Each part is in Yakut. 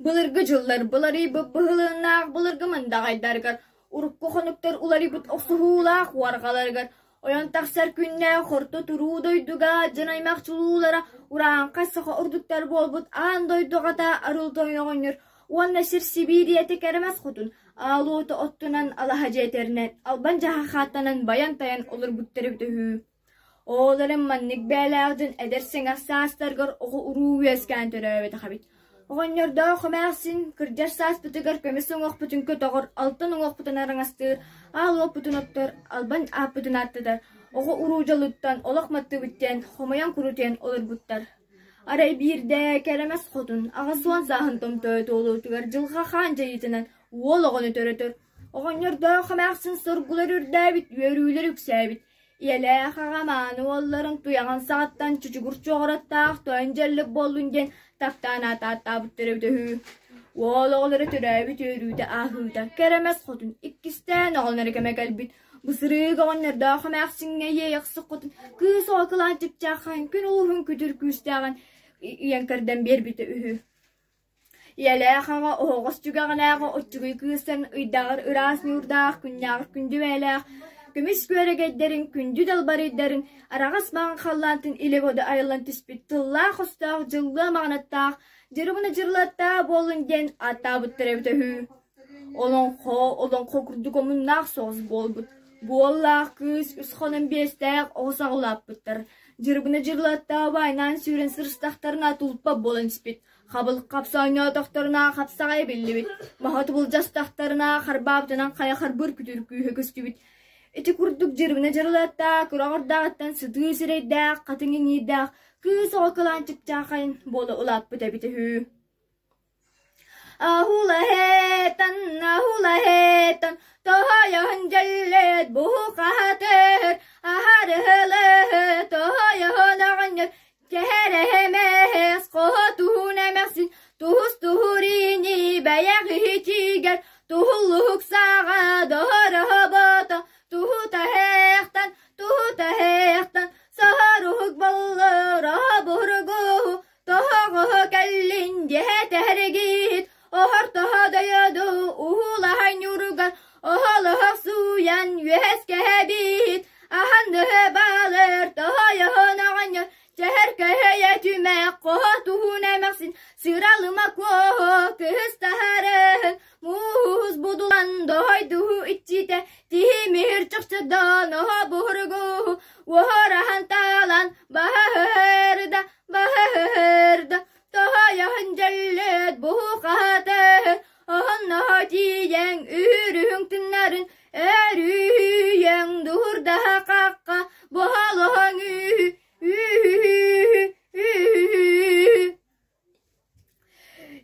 Былыргы дьыллар быларыйбыт быһылыаннаах былыргы мындаҕайдарыгар, урукку хонуктар уларыйбыт охсуһуулаах уорҕаларыгар, ойон тахсар күннээх орто туруу дойдуга дьон-аймах чулуулара урааҥхай саха ордуктар буолбут аан дойду аҕата Арыл Тойон оҕонньор уонна сир Сибиирийэтэ кэрэмэс хотун аал уоту оттунан алаһа дьиэтэринэн албан дьаһах ааттанан байан-тайан олорбуттар эбитэ үһү. Ол эрэн маннык бэйэлээх дьон эдэр саҥас саастарыгар оҕо-уруу үөскээн төрөөбөтөх эбит. Оҕонньордоох эмээхсин кырдьар сааспытыгар көмүс уҥуохпутун көтөҕөр, алтан уҥуохпутун араҥастыыр, аал уоппутун оттор, албан ааппытын ааттатар, оҕо-уруу дьолуттан олох маттыбыт диэн хомойон курутуйан олорбуттар. Арай биирдэ Кэрэмэс хотун 80 сааһын томтойо туолуутугар дьылҕа хаан дьайыытынан уол оҕону төрөтөр. Оҕонньордоох эмээхсин соргулар үрдээбит, үөрүүлэр үксээбит. Ийэлээх аҕа мааны уолларын туйаҕын саҕаттан чучугур чуоҕураттаах тойон дьэллик буоллун диэн таптаан аатааттаабыттар эбитэ үһү. Уол оҕолоро төрөөбүт үөрүүтэ ааһыыта кэрэмэс хотун иккистээн оҕолоро кэмэ кэлбит. Бу сырыыга оҕонньордоох эмээхсиҥҥэ иэйэхсик хотун кыыс оҕо кылаан чыпчааххайын күн улууһун күтүр күүстээҕин ийэн кэрдэн биэрбитэ үһү. Ийэлээх аҕа оһоҕос түгэҕинээҕи оччугуй кыыстан ыйдаҕар ыраас ньуурдаах күннээҕэр күндү бэйэлээх көмүс күөрэгэйдэрин күндү далбарыйдарын араҕас маҥан халлаантан илэ-бодо айыллан түспүт тыллаах-остоох дьыллыа маҕанаттаах дьырыбына дьырылыаттаах буоллун диэн ааттаабыттар эбитэ үһү. Олоҥхо олоҥхо курдук омуннаах соҕус буолбут. Буоллаах кыыс үс хонон биэстээх оҕо саҕалааппыттар. Дьырыбына дьырылыаттаах убайынаан сүүрэн сырыстахтарына тулпа буолан испит. Хабыл хапса оонньоотохторуна хапсаҕай биллибит, маһа тубулдьастахтарына харбаабытынан хайа харбыыр күтүр күүһэ көстүбүт. Ити курдук дьырыбына дьырылыаттаах, кураҕырдааҕыттан сытыы сирэйдээх, хатыҥ иҥиирдээх кыыс оҕо кылаан чыпчаахайын буола улааппыт эбитэ үһү. Ахулаһетан, ахулаһетан, тоһойоһун дьэллэт буһукаһатыр, аһарыһылыһы тоһойоһун оҕонньор Кэһэрэһэмэһэс хоһо туһун эмэхсин туһус туһурини бэйэх иһитигэр туһуллуһук саҕа доһороһобото туһутаһыахтан туһутаһыахтан соһоруһук боллороһо буһуругуһу тоһоҕоһо кэллин диэһэтэһэригит оһор тоһо дойоду уһулаһай ньуругар оһолоһох сууйан үөһэс кэһэбиит аһан-ныһы баалыр тоһойоһун оҕонньор Чэһэр көһөйө түмэх хоһо туһун эмэхсин сыралыма куоһу кыһыс таһарыһын муус будулан доһойдуһу иччитэ тиһи миһир чохчодон оһо буһуругуһу уоһораһан таалан баһыһырда баһыһырда тоһойоһун дьөллөт буһу хаһатыһын оһонноһо тиийэн үһүрүһүҥ тыннарын өрүһүйэҥ дуһурдаһа хахха буһалоһоҥ үһү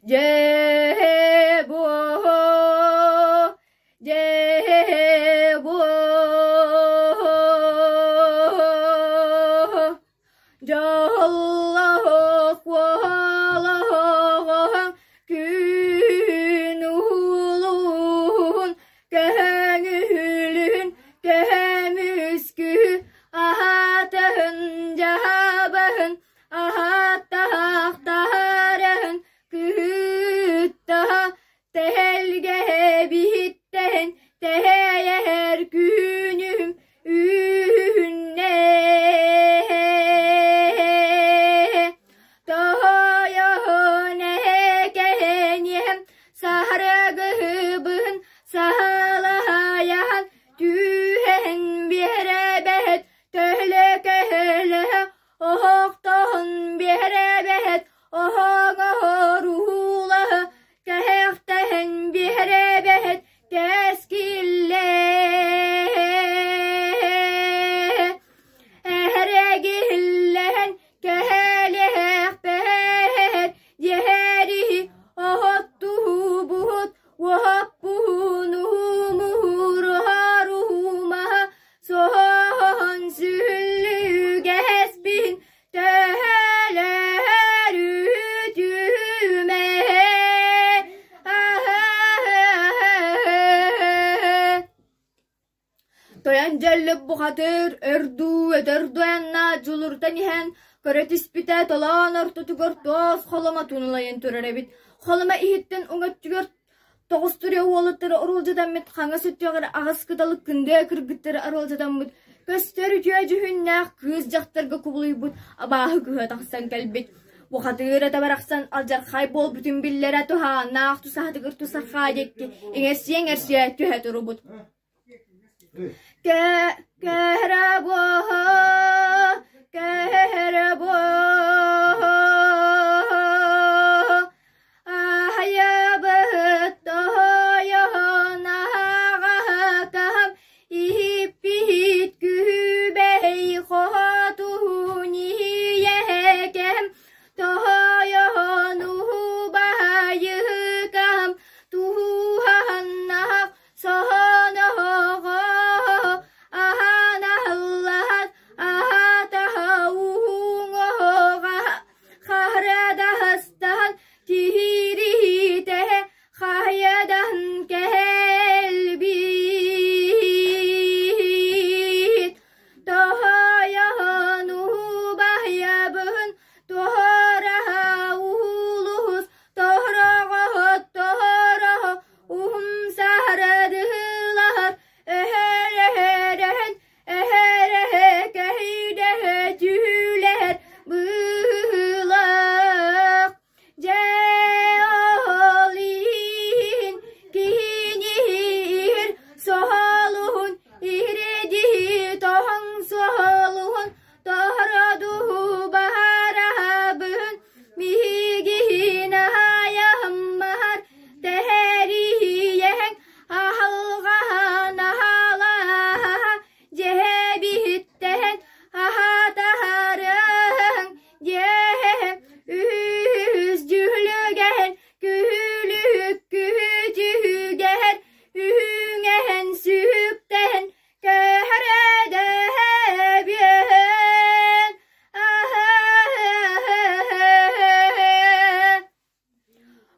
Дьээ-буо, дьээ-буо, дьоллоох уолоҕоҥ күн уһулуун көҥүлүн көмүскүү аһатыһын дьаһабыһын аһаттаһахтаһарыһын кыһыттаһа тэһэлгэһэ биһиттэһин тэһэйэһэр күнүм үүннэ тоһойоһун эһэкэһэниэм саһарыгыһыбыһын саһалаһайаһан Түүһэһин биэрэбэһэт, төһөлө-көһөлөһө, оһохтоһун биэрэбэһэт, оһоҥоһоруһуулаһы, кэһэхтэһин биэрэбэһэт, кэскиллээ. Эһэрэгиһиллэһэн кэһэлиһэхпэһэр, дьэһэриһи оһоттуһубуһут, Уоһаппуһунуһуумуһуруһаруһумаһа соһоһон сүллүгэһэспин төһөлөһөрүтүмэ Тойон дьэллик бухатыыр өр дуу, өтөр дуу айаннаат дьулурутан иһэн. Көрө түспүтэ толоон ортотугар туос холомо тунулайан турар эбит. Холомо иһиттэн уҥа өттүгэр тоҕус туруйа уолаттары уруолдьутаммыт, хаҥас өттүгэр аҕыс кыталык күндүө кыргыттары арыалдьытаммыт, көстөр үтүө дьүһүннээх кыыс дьахтарга кубулуйбут абааһы кыһа тахсан кэлбит. Бухатыыр ата барахсан алдьархай буолбутун биллэрэ туһааннаах тусаһатыгар тусархаа диэки иҥэрсийэ-иҥэрсийэ түһэ турбут. Кэ кэрэ буо, аһайабыт тоһойон аһаҕаһыкам иһиппит күбэй хотуһун иһийэкэм тоһойон уһубайыкам туһуһаннах соһоноһоҕо аһанаһыллаһат аһатаһа уһуҥоһоҕа харадаһастаһан тиһириһитэһэ хайадан кэлбит тоһойоһон убайабын туораһа улуус тоһроҕоһот тоһороһо уһун саһарыһылаһар өһөрөһөрөһөн өһөрөһө көһүдөһө түһүүлэһэр быһыылаах дьэ ол иһин киһини иһир соһолуһун иһиредиһи тоһоҥ соһолуһун тоһородуһу баһараһабыһын Биһигиһин аһайаһыммаһар тэһэриһийэһэҥ аһылҕаһан аһалаһаһа дьэһэбиһиттэһэн аһатаһарыһыҥ дьэһэһэ үһүс дьүһүлүгэһэн күһүлүһүк күһүтүһүгэһэр үһүҥэһэн сүһүктэһэн Көһөрөдөһөбүөн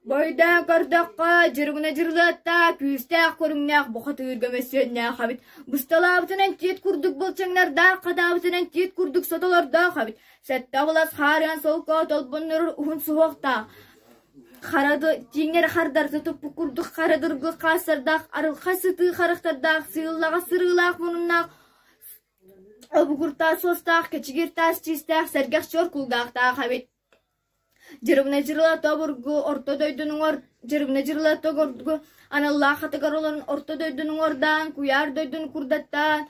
Бойдоон көрдөххө, дьырыбына дьырылыаттаах, күүстээх көрүҥнээх бухатыырга мөссүөннээх эбит. Бысталаабытынан тиит курдук былчыҥнардаах, хатаабытынан тиит курдук сотолордоох эбит. Сэттэ былас хаарыан солко толбоннорор уһун суһуохтаах. Хара тииҥнэр хардарыта туппут курдук хара дыргы хаастардаах, арылхай сытыы харахтардаах, сыыллаҕас сырыылаах мунуннаах, обугуртаас суостаах, кэчигир таас чиистээх, сэргэх чуор кулгаахтаах эбит. Дьырыбына дьырылата обургу орто дойдуну уҥуор дьырыбына дьырылата обургу аналлаах хатыгар олорон орто дойдуну уҥуордаан, куйаар дойдуну курдаттаан,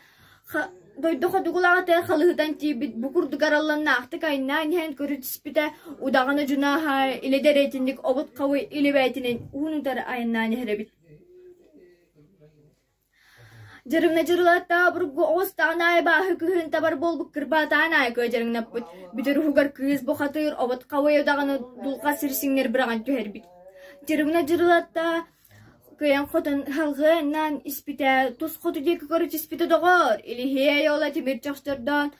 Дойду хотугулаҕыты халыһытан тиийбит бу курдук аралланнаахтык айнаан иһэн көрө түспүтэ, удаҕана дьунааһа илэ дэриэтинник обут хабый илибээтинэн уун утары айаннаан иһэр эбит. Дьырымна дьырылаттаа обургу оҕустаҕын аайы бааһы кыһын табар буолбут кырбаатаан аайы кыадьарыҥнаппыт. Бүтэр уһугар кыыс бухатыыр обут хабый удаҕаны дулҕа сир сиҥнэр быраҕан түһэрбит. Дьырымна дьырылаттаа Кыайан-хотон халҕыаннаан испитэ, тус хоту диэки көрө түспүтэ доҕоор, Илиһиэй уола тимир чохчордоон,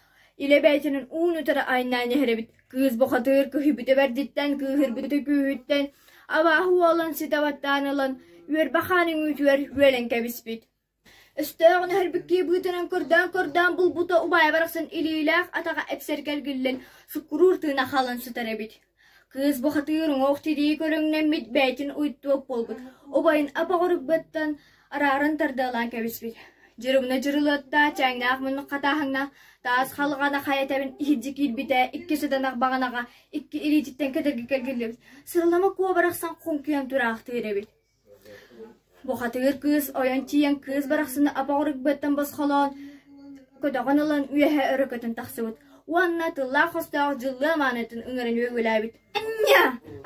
илэ бэйэтинэн уун-утары айаннаан иһэр эбит. Кыыс бухатыыр кыһыйбыта бэрдиттэн, кыыһырбыта күүһүттэн, абааһы уолун ситэ баттаан ылан, үөрбэ хаан үҥүүтүгэр үөлэн кэбиспит. Өстөөҕүн өһөрбүккүү быытынан көрдөөн-көрдөөн булбута убайа барахсан илиилээх атаҕа эпсэргэ эргиллэн суккуруур тыына хаалан сытар эбит. Кыыс бухатыыр уҥуох тирии көрүҥнэммит бэйэтин уйдуох буолбут, убайын апаҕырбыттан арааран тардыалаан кэбиспит. Дьырыбына дьырылыатта, чээҥнээх муннук хатааһыҥнаах таас халҕана хайа тэбин иһирдьэ киирбитэ, икки сыданах баҕанаҕа икки илиититтэн кэтэргэ кэлгиллибит, сырылама куо барахсан хоҥкуйан тураахтыыр эбит. Бухатыыр кыыс ойон тиийэн кыыс барахсаны апоҕурукбыттан босхолоон, көтөҕөн ылан үөһэ өрө көтөн тахсыбыт уонна тыллаах хостоох дьыллыа маанытын ыҥыран үөгүлээбит: «Анньа!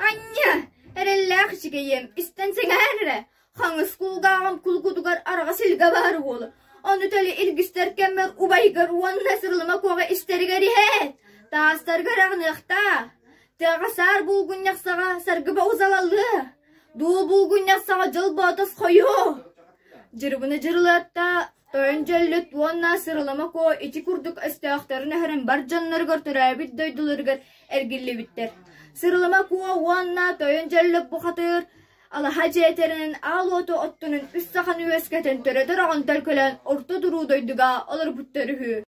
Анньа! Эрэллээх үчүгэйиэм, истэн сэҥээр эрэ! Хаҥас кулгааҕым кулгутугар араҕас илгэ баар буолуо. Ону төлө илгистэр кэммэр убайгар уонна сырылыма куоҕа истэригэр иһээт, таастаргар аҕыныахтаа. Тыаҕа саар булгунньах саҕа саргыба узалалыа. Дуол булгунньах саҕа дьыл боотос хойуо! Дьырыбына дьырылыатта, тойон дьөллүт уонна Сырылама Куо ити курдук өстөөхтөрүн өһөрөн бар дьонноругар төрөөбүт дойдуларыгар эргиллибиттэр. Сырылама Куо уонна тойон дьөллөт бухатыыр алаһа дьиэтэринэн аал уоту оттунун үс саханы үөскэтэн төрөтөр оҕон төлкөлөөн орто туруу дойдуга олорбуттар үһү.